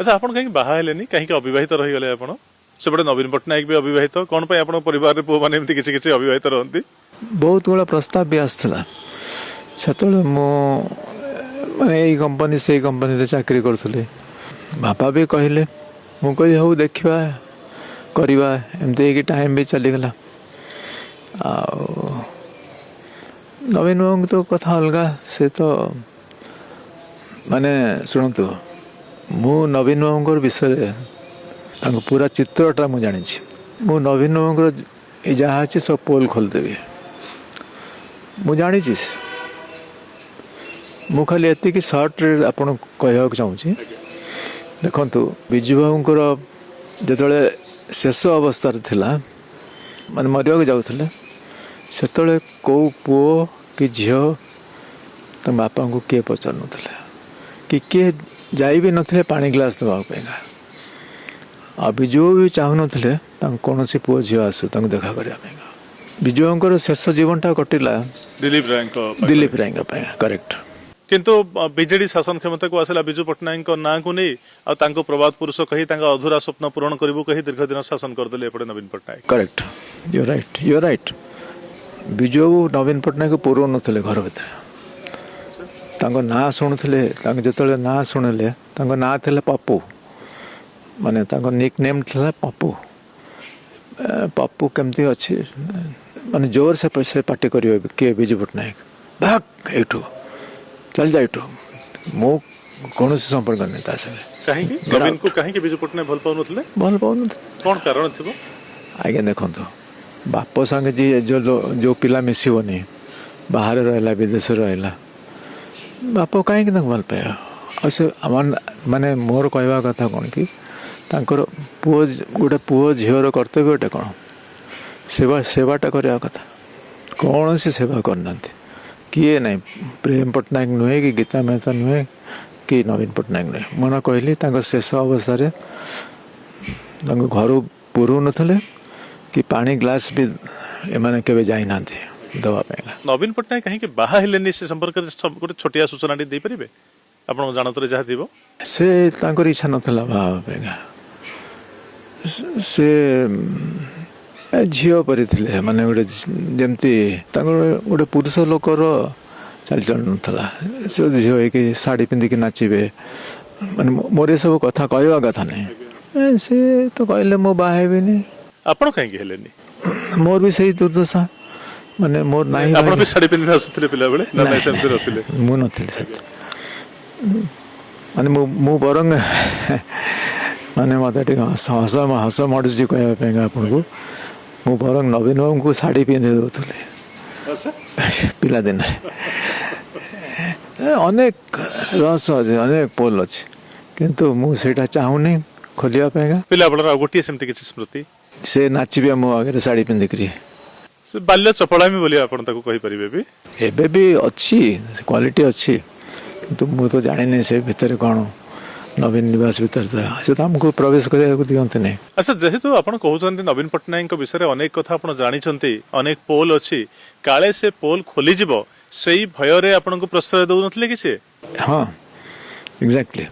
ଆଚ୍ଛା, ଆପଣ କାହିଁକି ବାହା ହେଲେନି? କାହିଁକି ଅବିବାହିତ ରହିଗଲେ ଆପଣ? ସେପଟେ ନବୀନ ପଟ୍ଟନାୟକ ବି ଅବିବାହିତ। କଣ ପାଇଁ ଆପଣଙ୍କ ପରିବାରରେ ପୁଅମାନେ ଏମିତି କିଛି କିଛି ଅବିବାହିତ ରହନ୍ତି? ବହୁତ ଗୁଡ଼ା ପ୍ରସ୍ତାବ ବି ଆସିଥିଲା ସେତେବେଳେ। ମୁଁ ମାନେ ଏଇ କମ୍ପାନୀ ସେଇ କମ୍ପାନୀରେ ଚାକିରି କରୁଥିଲି। ବାପା ବି କହିଲେ, ମୁଁ କହିଲି ହଉ ଦେଖିବା କରିବା। ଏମିତି ହେଇକି ଟାଇମ୍ ବି ଚାଲିଗଲା। ଆଉ ନବୀନ ବାବୁଙ୍କ ତ କଥା ଅଲଗା। ସେ ତ ମାନେ ଶୁଣନ୍ତୁ, ମୁଁ ନବୀନ ବାବୁଙ୍କର ବିଷୟରେ ତାଙ୍କ ପୁରା ଚିତ୍ରଟା ମୁଁ ଜାଣିଛି। ମୁଁ ନବୀନ ବାବୁଙ୍କର ଏ ଯାହା ଅଛି ସବୁ ପୋଲ୍ ଖୋଲିଦେବି, ମୁଁ ଜାଣିଛି। ମୁଁ ଖାଲି ଏତିକି ସର୍ଟରେ ଆପଣଙ୍କୁ କହିବାକୁ ଚାହୁଁଛି। ଦେଖନ୍ତୁ, ବିଜୁ ବାବୁଙ୍କର ଯେତେବେଳେ ଶେଷ ଅବସ୍ଥାରେ ଥିଲା, ମାନେ ମରିବାକୁ ଯାଉଥିଲେ, ସେତେବେଳେ କେଉଁ ପୁଅ କି ଝିଅ ତାଙ୍କ ବାପାଙ୍କୁ କିଏ ପଚାରୁନଥିଲେ କି କିଏ ଯାଇ ବି ନଥିଲେ ପାଣି ଗ୍ଲାସ୍ ଦେବା ପାଇଁକା। ଆଉ ବିଜୁ ବାବୁ ବି ଚାହୁଁନଥିଲେ ତାଙ୍କୁ କୌଣସି ପୁଅ ଝିଅ ଆସୁ ତାଙ୍କୁ ଦେଖା କରିବା ପାଇଁକା। ବିଜୁ ବାବୁଙ୍କର ଶେଷ ଜୀବନଟା କଟିଲା ଦିଲ୍ଲୀପ ରାୟଙ୍କ ପାଖରେ। ଦିଲ୍ଲୀପ ରାୟଙ୍କ ପାଇଁ, କରେକ୍ଟ। କିନ୍ତୁ ବିଜେଡି ଶାସନ କ୍ଷମତାକୁ ଆସିଲା ବିଜୁ ପଟ୍ଟନାୟକଙ୍କ ନାଁକୁ ନେଇ, ଆଉ ତାଙ୍କୁ ପ୍ରବାଦ ପୁରୁଷ କହି, ତାଙ୍କ ଅଧୁରା ସ୍ୱପ୍ନ ପୂରଣ କରିବୁ କହି ଦୀର୍ଘ ଦିନ ଶାସନ କରିଦେଲେ ଏପଟେ ନବୀନ Patnaik. Correct, you right, you right. Biju ବାବୁ ନବୀନ ପଟ୍ଟନାୟକ ପୁରଉନଥିଲେ ଘର ଭିତରେ। ତାଙ୍କ ନାଁ ଶୁଣୁଥିଲେ। ତାଙ୍କ ଯେତେବେଳେ ନାଁ ଶୁଣିଲେ, ତାଙ୍କ ନାଁ ଥିଲା ପପୁ, ମାନେ ତାଙ୍କ ନିକ୍ ନେମ୍ ଥିଲା ପପୁ। ପପୁ କେମିତି ଅଛି, ମାନେ ଜୋର ସେ ପାଟି କରିବେ କିଏ, ବିଜୁ ପଟ୍ଟନାୟକ, ଭାଗ ଏଇଠୁ, ଚାଲିଯା ଏଇଠୁ, ମୁଁ କୌଣସି ସମ୍ପର୍କ ନାହିଁ ତା ସାଙ୍ଗରେ। କାହିଁକି? Get out. ନବୀନକୁ କାହିଁକି ବିଜୁ ପଟ୍ଟନାୟକ ଭଲ ପାଉନଥିଲେ? ଭଲ ପାଉନଥିଲେ। କଣ କାରଣ ଥିବ? ଆଜ୍ଞା ଦେଖନ୍ତୁ, ବାପ ସାଙ୍ଗେ ଯିଏ ଯୋଉ ପିଲା ମିଶିବନି, ବାହାରେ ରହିଲା, ବିଦେଶରେ ରହିଲା, ବାପ କାହିଁକି ତାଙ୍କୁ ଭଲ ପାଇବ? ଆଉ ସେ ମାନେ ମୋର କହିବା କଥା କ'ଣ କି ତାଙ୍କର ପୁଅ, ଗୋଟେ ପୁଅ ଝିଅର କର୍ତ୍ତବ୍ୟଟା କ'ଣ? ସେବା, ସେବାଟା କରିବା କଥା। କୌଣସି ସେବା କରିନାହାନ୍ତି କିଏ ନାହିଁ। ପ୍ରେମ ପଟ୍ଟନାୟକ ନୁହେଁ କି ଗୀତା ମେହତା ନୁହେଁ କି ନବୀନ ପଟ୍ଟନାୟକ ନୁହେଁ। ମୁଁ ନା କହିଲି, ତାଙ୍କ ଶେଷ ଅବସ୍ଥାରେ ତାଙ୍କୁ ଘରୁ ପୁରଉନଥିଲେ କି ପାଣି ଗ୍ଲାସ୍ ବି ଏମାନେ କେବେ ଯାଇନାହାନ୍ତି ଦେବା ପାଇଁ। ନବୀନ ପଟ୍ଟନାୟକ କାହିଁକି ବାହା ହେଲେନି, ସେ ସମ୍ପର୍କରେ ଗୋଟେ ଛୋଟିଆ ସୂଚନାଟି ଦେଇପାରିବେ, ଆପଣଙ୍କ ଜାଣତରେ ଯାହା ଥିବ? ସେ ତାଙ୍କର ଇଚ୍ଛା ନଥିଲା ବାହା ହେବା ପାଇଁକା। ସେ ଝିଅ ପରି ଥିଲେ, ମାନେ ଗୋଟେ ଯେମିତି ତାଙ୍କର ଗୋଟେ ପୁରୁଷ ଲୋକର ଚାଲିଚଳନ ନଥିଲା। ସେ ଝିଅ ହେଇକି ଶାଢ଼ୀ ପିନ୍ଧିକି ନାଚିବେ, ମାନେ ମୋର ଏସବୁ କଥା କହିବା କଥା ନାହିଁ। ସେ ତ କହିଲେ ମୁଁ ବାହା ହେବିନି। ଆପଣ କାହିଁକି ହେଲେନି? ମୋର ବି ସେଇ ଦୁର୍ଦ୍ଦଶା, ମାନେ ମୋର ନାହିଁ। ଆପଣ ବି ଭାଇ। ଶାଢୀ ପିନ୍ଧି ଆସୁଥିଲେ ପିଲାବେଳେ ନା? ନାଇଁ, ସେମିତି ନଥିଲେ? ମୁଁ ନଥିଲି ସେମିତି। ମାନେ ମୁଁ ବରଂ ମାନେ ମୋତେ ଟିକେ ହସ ହସ ହସ ମାଡ଼ୁଛି କହିବା ପାଇଁକା ଆପଣଙ୍କୁ, ମୁଁ ବରଂ ନବୀନ ବାବୁଙ୍କୁ ଶାଢ଼ୀ ପିନ୍ଧେଇ ଦେଉଥିଲି ପିଲାଦିନରେ। ଅନେକ ରହସ୍ୟ ଅଛି, ଅନେକ ପୋଲ୍ ଅଛି, କିନ୍ତୁ ମୁଁ ସେଇଟା ଚାହୁଁନି ଖୋଲିବା ପାଇଁକା। ପିଲାବେଳର ଆଉ ଗୋଟିଏ ସେମିତି କିଛି ସ୍ମୃତି? ସେ ନାଚିବେ ମୋ ଆଗରେ ଶାଢ଼ୀ ପିନ୍ଧିକିରି। ସେ ବାଲ୍ୟ ଚପଳାମି ବୋଲି ଆପଣ ତାକୁ କହିପାରିବେ ବି। ଏବେ ବି ଅଛି, ସେ କ୍ୱାଲିଟି ଅଛି, କିନ୍ତୁ ମୁଁ ତ ଜାଣିନି ସେ ଭିତରେ କ'ଣ। ନବୀନ ନିବାସ ଭିତରେ ତ ସେ ତ ଆମକୁ ପ୍ରବେଶ କରିବାକୁ ଦିଅନ୍ତିନି। ଆଚ୍ଛା, ଯେହେତୁ ଆପଣ କହୁଛନ୍ତି ନବୀନ ପଟ୍ଟନାୟକଙ୍କ ବିଷୟରେ ଅନେକ କଥା ଆପଣ ଜାଣିଛନ୍ତି, ଅନେକ ପୋଲ୍ ଅଛି, କାଳେ ସେ ପୋଲ୍ ଖୋଲିଯିବ ସେଇ ଭୟରେ ଆପଣଙ୍କୁ ପ୍ରଶ୍ରୟ ଦଉନଥିଲେ କି ସେ? ହଁ, ଏକ୍ଜାକ୍ଟଲି।